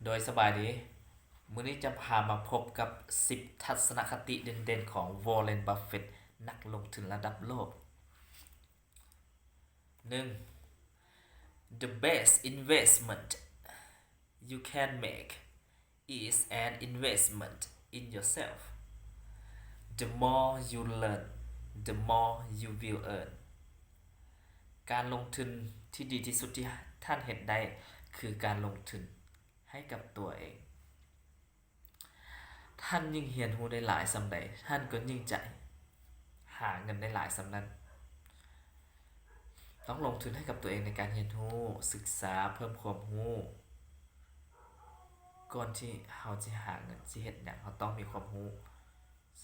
ໂດຍສະບາຍດີ, ມື້ນີ້ຈະພາມາພົບກັບສິບທັດສະນະຄະຕິເດັ່ນໆຂອງ Warren Buffett ນັກລົງທຶນລະດັບໂລກ. ໜຶ່ງ The best investment you can make is an investment in yourself. The more you learn, the more you will earn. ການລົງທຶນທີ່ດີທີ່ສຸດທີ່ທ່ານເຮັດໄດ້ ຄືການລົງທຶນໃຫ້ກັບຕົວເອງ. ທ່ານຍິ່ງຮຽນຮູ້ໄດ້ຫຼາຍສ່ຳໃດ, ທ່ານກໍຍິ່ງຈະຫາເງິນໄດ້ຫຼາຍສ່ຳນັ້ນ. ຕ້ອງລົງທຶນໃຫ້ກັບຕົວເອງໃນການຮຽນຮູ້, ສຶກສາ, ເພີ່ມຄວາມຮູ້. ກ່ອນທີ່ເຮົາຊິຫາເງິນ, ຊິເຮັດຫຍັງ, ເຮົາຕ້ອງມີຄວາມຮູ້,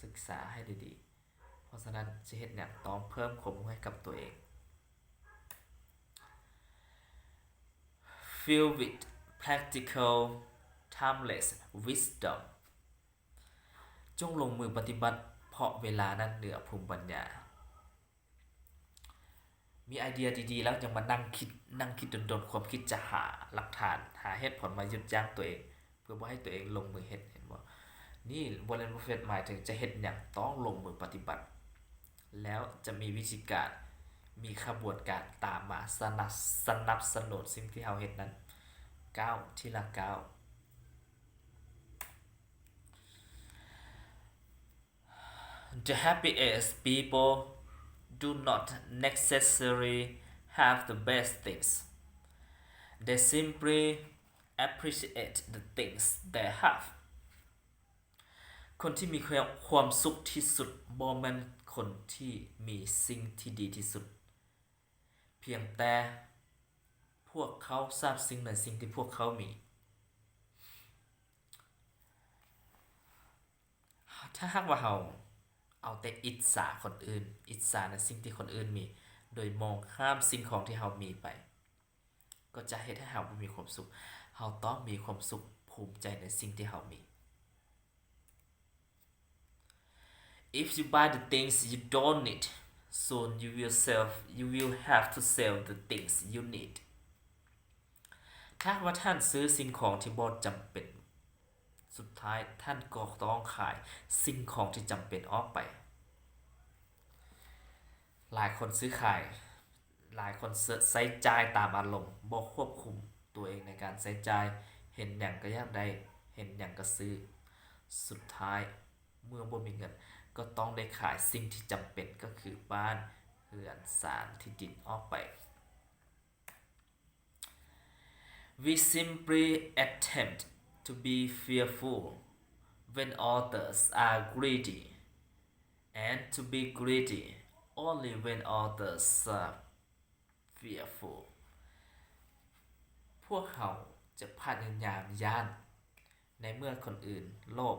ສຶກສາໃຫ້ດີໆ. ເພາະສະນັ້ນ, ຊິເຮັດຫຍັງ, ຕ້ອງເພີ່ມຄວາມຮູ້ໃຫ້ກັບຕົວເອງ. Filled with practical, timeless wisdom. ຈົ່ງລົງມືປະຕິບັດ, ເພາະເວລານັ້ນເໜືອພູມປັນຍາ. ມີໄອເດຍດີໆແລ້ວຍັງມານັ່ງຄິດ, ນັ່ງຄິດດົນໆ, ຄວາມຄິດຈະຫາຫຼັກຖານ, ຫາເຫດຜົນມາຢຸດຢັ້ງຕົວເອງ ເພື່ອບໍ່ໃຫ້ຕົວເອງລົງມືເຮັດ, ເຫັນບໍ່? ນີ້ Warren Buffett ໝາຍເຖິງຈະເຮັດຫຍັງຕ້ອງລົງມືປະຕິບັດ ແລ້ວຈະມີວິທີການ, ມີຂະບວນການຕາມມາສະໜັບ, ສະໜັບສະໜູນສິ່ງທີ່ເຮົາເຮັດນັ້ນ ກ້າວທີລະກ້າວ. The happiest people do not necessarily have the best things. They simply appreciate the things they have. ຄົນທີ່ມີຄວາມ, ຄວາມສຸກທີ່ສຸດບໍ່ແມ່ນຄົນທີ່ມີສິ່ງທີ່ດີທີ່ສຸດ, ພຽງແຕ່ພວກເຂົາຊາບຊຶ້ງໃນສິ່ງທີ່ພວກເຂົາມີ. ຖ້າຫາກວ່າເຮົາເອົາແຕ່ອິດສາຄົນອື່ນ, ອິດສາໃນສິ່ງທີ່ຄົນອື່ນມີ, ໂດຍມອງຂ້າມສິ່ງຂອງທີ່ເຮົາມີໄປ, ກໍຈະເຮັດໃຫ້ເຮົາບໍ່ມີຄວາມສຸກ. ເຮົາຕ້ອງມີຄວາມສຸກ, ພູມໃຈໃນສິ່ງທີ່ເຮົາມີ. If you buy the things you don't need, soon you will sell, you will have to sell the things you need. ຖ້າຫາກວ່າທ່ານຊື້ສິ່ງຂອງທີ່ບໍ່ຈຳເປັນ, ສຸດທ້າຍທ່ານກໍຕ້ອງຂາຍສິ່ງຂອງທີ່ຈຳເປັນອອກໄປ. ຫຼາຍຄົນຊື້ຂາຍ, ຫຼາຍຄົນໃຊ້ຈ່າຍຕາມອາລົມ, ບໍ່ຄວບຄຸມຕົວເອງໃນການໃຊ້ຈ່າຍ, ເຫັນຫຍັງກໍຢາກໄດ້, ເຫັນຫຍັງກໍຊື້. ສຸດທ້າຍເມື່ອບໍ່ມີເງິນ, ກໍຕ້ອງໄດ້ຂາຍສິ່ງທີ່ຈຳເປັນ, ກໍຄືບ້ານ, ເຮືອນ, ສານ, ທີ່ດິນອອກໄປ. We simply attempt to be fearful when others are greedy, and to be greedy only when others are fearful. ພວກເຮົາຈະພະຍາຍາມຢ້ານໃນເມື່ອຄົນອື່ນໂລບ,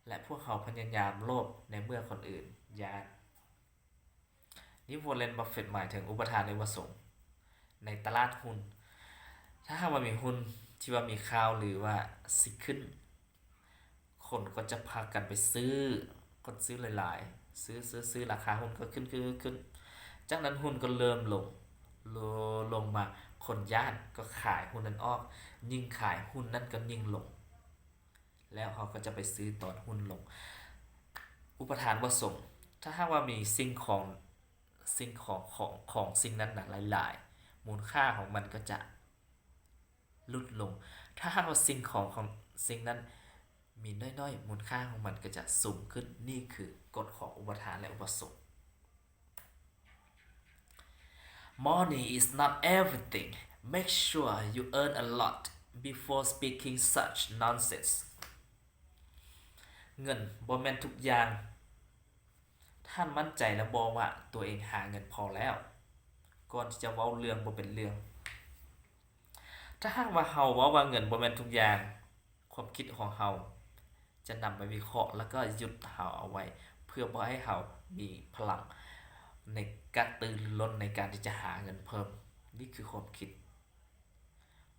ແລະ ພວກເຮົາພະຍາຍາມໂລບໃນເມື່ອຄົນອື່ນຢ້ານ. ນີ້ Warren Buffett ໝາຍເຖິງອຸປະທານ ແລະ ອຸປະສົງໃນຕະຫຼາດຫຸ້ນ. ຖ້າຫາກວ່າມີຫຸ້ນທີ່ວ່າມີຂ່າວລືວ່າຊິຂຶ້ນ, ຄົນກໍຈະພາກັນໄປຊື້, ຄົນຊື້ຫຼາຍໆ, ຊື້, ຊື້, ຊື້, ລາຄາຫຸ້ນກໍຂຶ້ນ, ຂຶ້ນ, ຂຶ້ນ, ຈາກນັ້ນຫຸ້ນກໍເລີ່ມລົງ, ລົງ, ລົງມາ, ຄົນຢ້ານກໍຂາຍຫຸ້ນນັ້ນອອກ, ຍິ່ງຂາຍຫຸ້ນນັ້ນກໍຍິ່ງລົງ. ແລ້ວເຮົາກໍຈະໄປຊື້ຕອນຫຸ້ນລົງ. ອຸປະທານບໍ່ສົງ, ຖ້າຫາກວ່າມີສິ່ງຂອງ, ສິ່ງຂອງ, ຂອງ, ຂອງສິ່ງນັ້ນນະຫຼາຍໆ, ມູນຄ່າຂອງມັນກໍຈະຫຼຸດລົງ. ຖ້າຫາກວ່າສິ່ງຂອງ, ຂອງສິ່ງນັ້ນມີນ້ອຍໆ, ມູນຄ່າຂອງມັນກໍຈະສູງຂຶ້ນ. ນີ້ຄືກົດຂອງອຸປະທານ ແລະ ອຸປະສົງ. Money is not everything. Make sure you earn a lot before speaking such nonsense. ເງິນບໍ່ແມ່ນທຸກຢ່າງ. ທ່ານໝັ້ນໃຈແລ້ວບໍ່ວ່າຕົວເອງຫາເງິນພໍແລ້ວ ກ່ອນທີ່ຈະເວົ້າເລື່ອງບໍ່ເປັນເລື່ອງ? ຖ້າຫາກວ່າເຮົາເວົ້າວ່າເງິນບໍ່ແມ່ນທຸກຢ່າງ, ຄວາມຄິດຂອງເຮົາຈະນຳໄປວິເຄາະ ແລ້ວກໍຢຸດເຮົາເອົາໄວ້ ເພື່ອບໍ່ໃຫ້ເຮົາມີພະລັງໃນກະຕືລືລົ້ນໃນການທີ່ຈະຫາເງິນເພີ່ມ. ນີ້ຄືຄວາມຄິດ.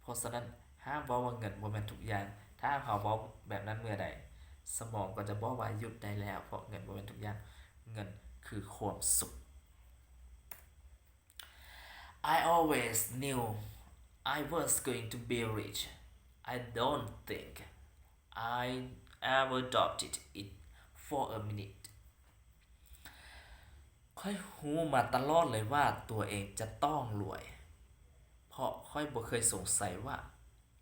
ເພາະສະນັ້ນ, ຫ້າມເວົ້າວ່າເງິນບໍ່ແມ່ນທຸກຢ່າງ. ຖ້າເຮົາເວົ້າແບບນັ້ນເມື່ອໃດ, ສະໝອງກໍຈະບອກວ່າຢຸດໄດ້ແລ້ວ, ເພາະເງິນບໍ່ແມ່ນທຸກຢ່າງ. ເງິນຄືຄວາມສຸກ. I always knew I was going to be rich. I don't think I ever doubted it for a minute. ຂ້ອຍຮູ້ມາຕະຫຼອດເລີຍວ່າຕົວເອງຈະຕ້ອງລວຍ, ເພາະຂ້ອຍບໍ່ເຄີຍສົງໄສວ່າ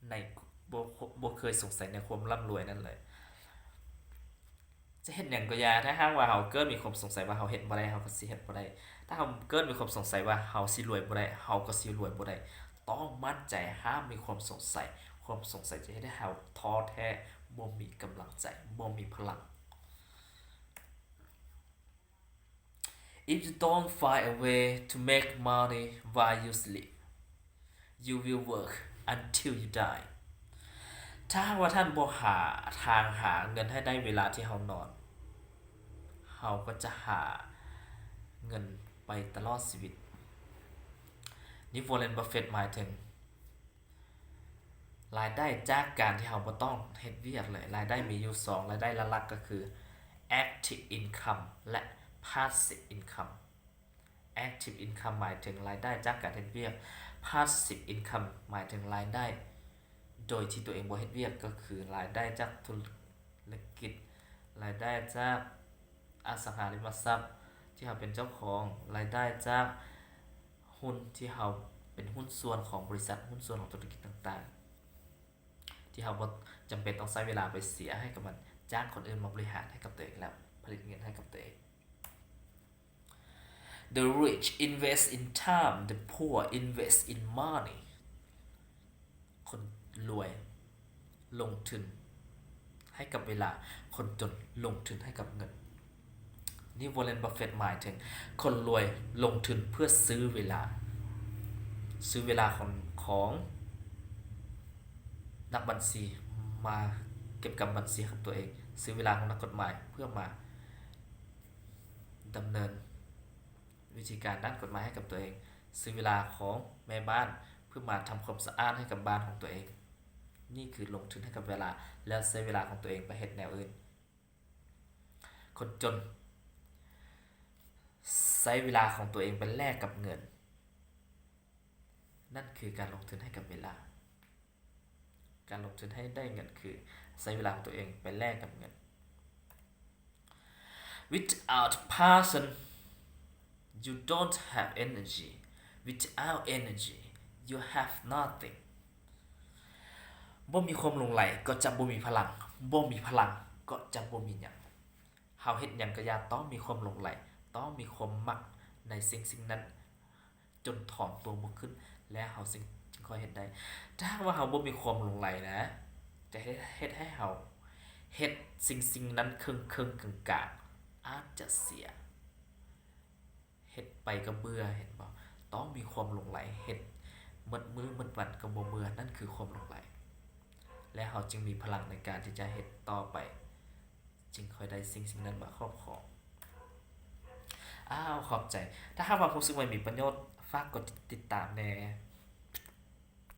ໃນ ບໍ່ ບໍ່ເຄີຍສົງໄສໃນຄວາມລ່ຳລວຍນັ້ນເລີຍ. ຈະເຮັດຫຍັງກໍຢ່າ, ຖ້າຫາກວ່າເຮົາເກີດມີຄວາມສົງໄສວ່າເຮົາເຮັດບໍ່ໄດ້, ເຮົາກໍຊິເຮັດບໍ່ໄດ້. ຖ້າເຮົາເກີດມີຄວາມສົງໄສວ່າເຮົາຊິລວຍບໍ່ໄດ້, ເຮົາກໍຊິລວຍບໍ່ໄດ້. ຕ້ອງໝັ້ນໃຈ, ຫ້າມມີຄວາມສົງໄສ. ຄວາມສົງໄສຈະເຮັດໃຫ້ເຮົາທໍ້ແທ້, ບໍ່ມີກຳລັງໃຈ, ບໍ່ມີພະລັງ. If you don't find a way to make money while you sleep, you will work until you die. ຖ້າຫາກວ່າທ່ານບໍ່ຫາທາງຫາເງິນໃຫ້ໄດ້ເວລາທີ່ເຮົານອນ, ເຮົາກໍຈະຫາເງິນໄປຕະຫຼອດຊີວິດ. ນີ້ Warren Buffett ໝາຍເຖິງ ລາຍໄດ້ຈາກການທີ່ເຮົາບໍ່ຕ້ອງເຮັດວຽກເລີຍ. ລາຍໄດ້ມີຢູ່ສອງລາຍໄດ້ຫຼັກໆ ກໍຄື active income ແລະ passive income. Active income ໝາຍເຖິງລາຍໄດ້ຈາກການເຮັດວຽກ. Passive income ໝາຍເຖິງລາຍໄດ້ໂດຍທີ່ຕົວເອງບໍ່ເຮັດວຽກ, ກໍຄືລາຍໄດ້ຈາກທຸລະກິດ, ລາຍໄດ້ຈາກ ອະສັງຫາລິມະຊັບທີ່ເຮົາເປັນເຈົ້າຂອງ, ລາຍໄດ້ຈາກຫຸ້ນທີ່ເຮົາເປັນຫຸ້ນສ່ວນຂອງບໍລິສັດ, ຫຸ້ນສ່ວນຂອງທຸລະກິດຕ່າງໆ ທີ່ເຮົາບໍ່ຈຳເປັນຕ້ອງໃຊ້ເວລາໄປເສຍໃຫ້ກັບມັນ, ຈ້າງຄົນອື່ນມາບໍລິຫານໃຫ້ກັບຕົວເອງ ແລ້ວຜະລິດເງິນໃຫ້ກັບຕົວເອງ. The rich invest in time, the poor invest in money. ຄົນລວຍລົງທຶນໃຫ້ກັບເວລາ, ຄົນຈົນລົງທຶນໃຫ້ກັບເງິນ. ນີ້ Warren Buffett ໝາຍເຖິງຄົນລວຍລົງທຶນເພື່ອຊື້ເວລາ, ຊື້ເວລາຂອງ ຂອງນັກບັນຊີມາເກັບກຳບັນຊີໃຫ້ກັບຕົວເອງ, ຊື້ເວລາຂອງນັກກົດໝາຍເພື່ອມາດຳເນີນ ວິທີການດ້ານກົດໝາຍໃຫ້ກັບຕົວເອງ, ຊື້ເວລາຂອງແມ່ບ້ານເພື່ອມາທຳຄວາມສະອາດໃຫ້ກັບບ້ານຂອງຕົວເອງ. ນີ້ຄືລົງທຶນໃຫ້ກັບເວລາ ແລ້ວໃຊ້ເວລາຂອງຕົວເອງໄປເຮັດແນວອື່ນ. ຄົນຈົນໃຊ້ເວລາຂອງຕົວເອງໄປແລກກັບເງິນ. ນັ້ນຄືການລົງທຶນໃຫ້ກັບເວລາ. ການລົງທຶນໃຫ້ໄດ້ເງິນຄືໃຊ້ເວລາຂອງຕົວເອງໄປແລກກັບເງິນ. Without passion, you don't have energy. Without energy, you have nothing. ບໍ່ມີຄວາມຫຼົງໄຫຼກໍຈະບໍ່ມີພະລັງ, ບໍ່ມີພະລັງກໍຈະບໍ່ມີຫຍັງ. ເຮົາເຮັດຫຍັງກໍຢ່າ, ຕ້ອງມີຄວາມຫຼົງໄຫຼ, ຕ້ອງມີຄວາມມັກໃນສິ່ງສິ່ງນັ້ນ ຈົນຖອນຕົວບໍ່ຂຶ້ນ ແລ້ວເຮົາຈຶ່ງ ຈຶ່ງຄ່ອຍເຮັດໄດ້. ຖ້າຫາກວ່າເຮົາບໍ່ມີຄວາມຫຼົງໄຫຼນະ, ຈະເຮັດ ເຮັດໃຫ້ເຮົາເຮັດສິ່ງສິ່ງນັ້ນເຄິ່ງໆ ກາງໆ ອາດຈະເສຍ, ເຮັດໄປກໍເບື່ອ, ເຫັນບໍ່? ຕ້ອງມີຄວາມຫຼົງໄຫຼ, ເຮັດໝົດມື້ໝົດວັນກໍບໍ່ເບື່ອ, ນັ້ນຄືຄວາມຫຼົງໄຫຼ ແລະ ເຮົາຈຶ່ງມີພະລັງໃນການທີ່ຈະເຮັດຕໍ່ໄປ. ຈຶ່ງຄ່ອຍໄດ້ສິ່ງສິ່ງນັ້ນມາຄອບຄອງ. ອ້າວ ຂອບໃຈ. ຖ້າຫາກວ່າຮູ້ສຶກວ່າມີປະໂຫຍດ, ຝາກກົດຕິດຕາມແດ່.